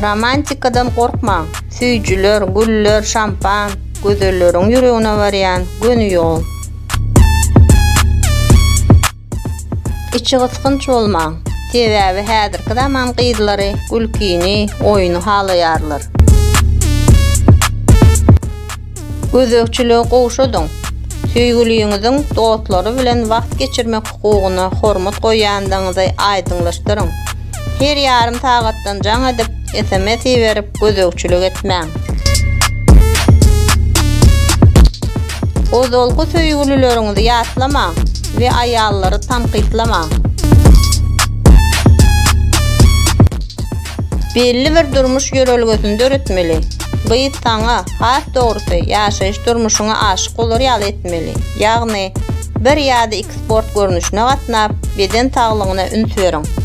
Romantikadan gorkmaň. Süýjüler, güller, şampan, gözelleriň ýüregine barýan göni ýol. Içigysgynç bolmaň. Sebäbi häzirki zaman gyzlary gülkini, oýny halaýarlar. Gözegçiligi gowşadyň. Söýgüliňiziň dostlary bilen wagt geçirmek hukugyna hormat goýýandygyňyzy aýdyňlaşdyryň. Her ýarym sagatdan jaň edip, sms iberip gözegçilik etmäň. Ozalky söýgülileriňizi ýatlamaň we aýallary tankytlamaň. Belli bir durmuş ýörelgesini döretmeli. Gyz saňa, has dogrusy, ýaşaýyş durmuşyňa aşyk bolar ýaly etmeli. Ýagny, bir ýa-da iki sport görnüşine gatnap, beden saglygyna üns beriň.